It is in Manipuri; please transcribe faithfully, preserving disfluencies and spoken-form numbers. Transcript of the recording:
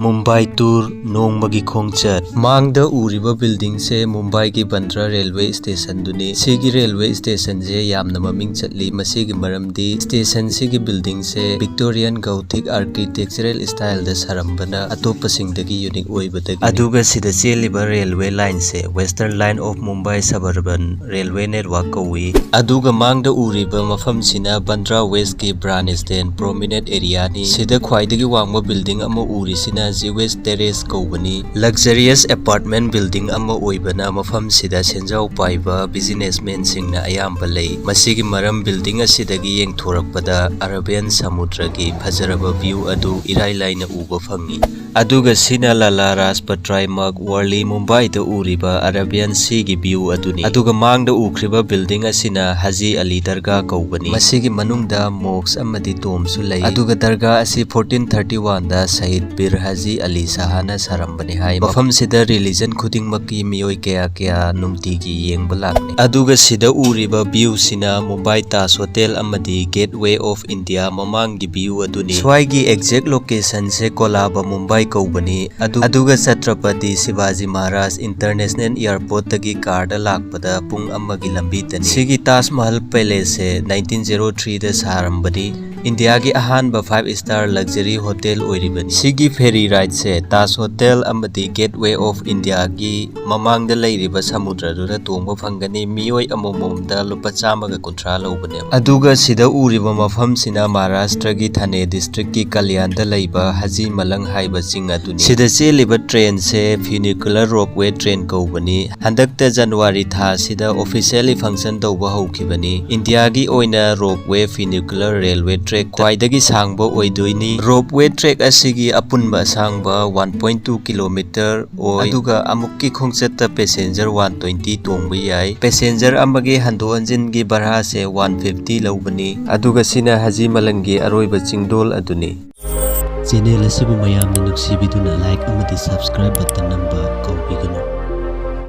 ꯃꯨꯝꯕꯥꯏ ꯇꯨꯔ ꯅꯣꯡꯃꯒꯤ ꯈꯣꯡꯆꯠ꯫ ꯃꯥꯡꯗ ꯎꯔꯤꯕ ꯕꯤꯜꯗꯤꯡꯁꯦ ꯃꯨꯝꯕꯥꯏꯒꯤ ꯕꯟꯗ꯭ꯔꯥ ꯔꯦꯜꯋꯦ ꯁ꯭ꯇꯦꯁꯟꯗꯨꯅꯤ꯫ ꯁꯤꯒꯤ ꯔꯦꯜꯋꯦ ꯁ꯭ꯇꯦꯁꯟꯁꯦ ꯌꯥꯝꯅ ꯃꯃꯤꯡ ꯆꯠꯂꯤ꯫ ꯃꯁꯤꯒꯤ ꯃꯔꯝꯗꯤ ꯁ꯭ꯇꯦꯁꯟꯁꯤꯒꯤ ꯕꯤꯜꯗꯤꯡꯁꯦ ꯚꯤꯛꯇꯣꯔꯤꯌꯟ ꯒꯣꯊꯤꯛ ꯑꯥꯔꯀꯤꯇꯦꯛꯆꯔꯦꯜ ꯁ꯭ꯇꯥꯏꯜꯗ ꯁꯥꯔꯝꯕꯅ ꯑꯇꯣꯞꯄꯁꯤꯡꯗꯒꯤ ꯌꯨꯅꯤꯛ ꯑꯣꯏꯕꯗꯒꯤ꯫ ꯑꯗꯨꯒ ꯁꯤꯗ ꯆꯦꯜꯂꯤꯕ railway ꯂꯥꯏꯟꯁꯦ Western Line of Mumbai Suburban Railway Network ꯀꯧꯏ꯫ ꯑꯗꯨꯒ ꯃꯥꯡꯗ ꯎꯔꯤꯕ ꯃꯐꯝꯁꯤꯅ ꯕꯟꯗ꯭ꯔꯥ ꯋꯦꯁꯀꯤ ꯕ꯭ꯔꯥꯟꯁ ꯁ꯭ꯇꯦꯟ ꯄ꯭ꯔꯣꯃꯤꯅꯦꯟ ꯑꯦꯔꯤꯌꯥꯅꯤ꯫ ꯁꯤꯗ ꯈ꯭ꯋꯥꯏꯗꯒꯤ ꯋꯥꯡꯕ ꯕꯤꯜꯗꯤꯡ ꯑꯃ ꯎꯔꯤꯁꯤꯅ ꯖꯤꯋꯦꯁ ꯇꯦꯔꯦꯁ ꯀꯧꯕꯅꯤ꯫ ꯂꯛꯖꯔꯤꯌꯁ ꯑꯦꯄꯥꯔꯠꯃꯦꯟ ꯕꯤꯜꯗꯤꯡ ꯑꯃ ꯑꯣꯏꯕꯅ ꯃꯐꯝꯁꯤꯗ ꯁꯦꯟꯖꯥꯎ ꯄꯥꯏꯕ ꯕꯤꯖꯤꯅꯦꯁꯃꯦꯟꯁꯤꯡꯅ ꯑꯌꯥꯝꯕ ꯂꯩ꯫ ꯃꯁꯤꯒꯤ ꯃꯔꯝ ꯕꯤꯜꯗꯤꯡ ꯑꯁꯤꯗꯒꯤ ꯌꯦꯡꯊꯣꯔꯛꯄꯗ ꯑꯔꯥꯕꯤꯌꯟ ꯁꯃꯨꯗ꯭ꯔꯒꯤ ꯐꯖꯔꯕ ꯚ꯭ꯌꯨ ꯑꯗꯨ ꯏꯔꯥꯏ ꯂꯥꯏꯅ ꯎꯕ ꯐꯪꯏ꯫ ꯑꯗꯨꯒ ꯁꯤꯅ ꯂꯥꯂꯥ ꯔꯥꯖꯄꯠ ꯔꯥꯏ ꯃꯥꯔꯒ ꯋꯥꯔꯂꯤ ꯃꯨꯝꯕꯥꯏꯗ ꯎꯔꯤꯕ ꯑꯔꯥꯕꯤꯌꯟ ꯁꯤꯒꯤ ꯚ꯭ꯌꯨ ꯑꯗꯨꯅꯤ꯫ ꯑꯗꯨꯒ ꯃꯥꯡꯗ ꯎꯈ꯭ꯔꯤꯕ ꯕꯤꯜꯗꯤꯡ ꯑꯁꯤꯅ ꯍꯖꯤ ꯑꯂꯤ ꯗꯔꯒꯥ ꯀꯧꯕꯅꯤ꯫ ꯃꯁꯤꯒꯤ ꯃꯅꯨꯡꯗ ꯃꯣꯛꯁ ꯑꯃꯗꯤ ꯇꯣꯝꯁꯨ ꯂꯩ꯫ ꯑꯗꯨꯒ ꯗꯔꯒꯥ ꯑꯁꯤ ꯐꯣꯔꯇꯤꯟ ꯊꯥꯔꯇꯤ ꯋꯥꯟꯗ ꯁꯍꯤꯗ ꯕꯤꯔ ꯍꯖꯤ ꯑꯂꯤ ꯁꯍꯥꯅ ꯁꯥꯔꯝꯕꯅꯤ ꯍꯥꯏ꯫ ꯃꯐꯝꯁꯤꯗ ꯔꯤꯂꯤꯖꯟ ꯈꯨꯗꯤꯡꯃꯛꯀꯤ ꯃꯤꯑꯣꯏ ꯀꯌꯥ ꯀꯌꯥ ꯅꯨꯡꯇꯤꯒꯤ ꯌꯦꯡꯕ ꯂꯥꯛꯅꯩ꯫ ꯑꯗꯨꯒ ꯁꯤꯗ ꯎꯔꯤꯕ ꯚ꯭ꯌꯨꯁꯤꯅ ꯃꯨꯝꯕꯥꯏ ꯇꯥꯖ ꯍꯣꯇꯦꯜ ꯑꯃꯗꯤ ꯒꯦꯠꯋꯦ ꯑꯣꯐ ꯏꯟꯗꯤꯌꯥ ꯃꯃꯥꯡꯒꯤ ꯚ꯭ꯌꯨ ꯑꯗꯨꯅꯤ꯫ ꯁ꯭ꯋꯥꯏꯒꯤ ꯑꯦꯛꯖꯦꯛ ꯂꯣꯀꯦꯁꯟꯁꯦ ꯀꯣꯂꯥꯕ ꯃꯨꯝꯕꯥꯏ ꯀꯧꯕꯅꯤ꯫ ꯑꯗꯨ-, ꯑꯗꯨꯒ ꯆꯇ꯭ꯔꯄꯇꯤ ꯁꯤꯕꯥꯖꯤ ꯃꯍꯥꯔꯥꯖ ꯏꯟꯇꯔꯅꯦꯁꯅꯦꯜ ꯑꯦꯌꯔꯄꯣꯔꯠꯇꯒꯤ ꯀꯥꯔꯗ ꯂꯥꯛꯄꯗ ꯄꯨꯡ ꯑꯃꯒꯤ ꯂꯝꯕꯤꯇꯅꯤ꯫ ꯁꯤꯒꯤ ꯇꯥꯖ ꯃꯍꯜ ꯄꯦꯂꯦꯁꯁꯦ ꯅꯥꯏꯟꯇꯤꯟ ꯖꯦꯔꯣ ꯊ꯭ꯔꯤꯗ ꯁꯥꯔꯝꯕꯅꯤ꯫ ꯏꯟꯗꯤꯌꯥꯒꯤ ꯑꯍꯥꯟꯕ ꯐꯥꯏꯚ ꯁ꯭ꯇꯥꯔ ꯂꯛꯖꯔꯤ ꯍꯣꯇꯦꯜ ꯑꯣꯏꯔꯤꯕꯅꯤ꯫ ꯁꯤꯒꯤ ꯐꯦꯔꯤ ꯔꯥꯏꯗꯁꯦ ꯇꯥꯖ ꯍꯣꯇꯦꯜ ꯑꯃꯗꯤ ꯒꯦꯠꯋꯦ ꯑꯣꯐ ꯏꯟꯗꯤꯌꯥꯒꯤ ꯃꯃꯥꯡꯗ ꯂꯩꯔꯤꯕ ꯁꯃꯨꯗ꯭ꯔꯗꯨꯗ ꯇꯣꯡꯕ ꯐꯪꯒꯅꯤ꯫ ꯃꯤꯑꯣꯏ ꯑꯃꯃꯝꯗ ꯂꯨꯄꯥ ꯆꯥꯝꯃꯒ ꯀꯨꯟꯊ꯭ꯔꯥ ꯂꯧꯕꯅꯦꯕ꯫ ꯑꯗꯨꯒ ꯁꯤꯗ ꯎꯔꯤꯕ ꯃꯐꯝꯁꯤꯅ ꯃꯍꯥꯔꯥꯁꯇ꯭ꯔꯒꯤ ꯊꯥꯅꯦ ꯗꯤꯁꯇ꯭ꯔꯤꯛꯀꯤ ꯀꯂꯤꯌꯥꯟꯗ ꯂꯩꯕ ꯍꯖꯤ ꯃꯂꯪ ꯍꯥꯏꯕ ꯆꯤꯡ ꯑꯗꯨꯅꯤ꯫ ꯁꯤꯗ ꯆꯦꯜꯂꯤꯕ ꯇ꯭ꯔꯦꯟꯁꯦ ꯐ꯭ꯌꯨꯅꯤꯀꯨꯂꯔ ꯔꯣꯞꯋꯦ ꯇ꯭ꯔꯦꯟ ꯀꯧꯕꯅꯤ꯫ ꯍꯟꯗꯛꯇ ꯖꯅꯋꯥꯔꯤ ꯊꯥ ꯑꯁꯤꯗ ꯑꯣꯐꯤꯁꯤꯌꯦꯜꯂꯤ ꯐꯪꯁꯟ ꯇꯧꯕ ꯍꯧꯈꯤꯕꯅꯤ꯫ ꯏꯟꯗꯤꯌꯥꯒꯤ ꯑꯣꯏꯅ ꯔꯣꯞꯋꯦ ꯐ꯭ꯌꯨꯅꯤꯀꯨꯂꯔ ꯔꯦꯜꯋꯦ ꯇ꯭ꯔꯦꯛ ꯈ꯭ꯋꯥꯏꯗꯒꯤ ꯁꯥꯡꯕ ꯑꯣꯏꯗꯣꯏꯅꯤ꯫ ꯔꯣꯞꯋꯦ ꯇ꯭ꯔꯦꯛ ꯑꯁꯤꯒꯤ ꯑꯄꯨꯟꯕ ꯑꯁꯥꯡꯕ ꯋꯥꯟ ꯄꯣꯏꯟ ꯇꯨ ꯀꯤꯂꯣꯃꯤꯇꯔ ꯑꯣꯏ, ꯑꯗꯨꯒ ꯑꯃꯨꯛꯀꯤ ꯈꯣꯡꯆꯠꯇ ꯄꯦꯁꯦꯟꯖꯔ ꯋꯥꯟ ꯇ꯭ꯋꯦꯟꯇꯤ ꯇꯣꯡꯕ ꯌꯥꯏ꯫ ꯄꯦꯁꯦꯟꯖꯔ ꯑꯃꯒꯤ ꯍꯟꯗꯣꯛ ꯍꯟꯖꯤꯟꯒꯤ ꯚꯔꯥꯁꯦ ꯋꯥꯟ ꯐꯤꯐꯇꯤ ꯂꯧꯕꯅꯤ꯫ ꯑꯗꯨꯒ ꯁꯤꯅ ꯍꯖꯤ ꯃꯂꯪꯒꯤ ꯑꯔꯣꯏꯕ ꯆꯤꯡꯗꯣꯜ ꯑꯗꯨꯅꯤ꯫ ꯆꯦꯅꯦꯜ ꯑꯁꯤꯕꯨ ꯃꯌꯥꯝꯅ ꯅꯨꯡꯁꯤꯕꯤꯗꯨꯅ ꯂꯥꯏꯛ ꯑꯃꯗꯤ ꯁꯕꯁꯀ꯭ꯔꯥꯏꯕ ꯕꯇꯟ ꯅꯝꯕ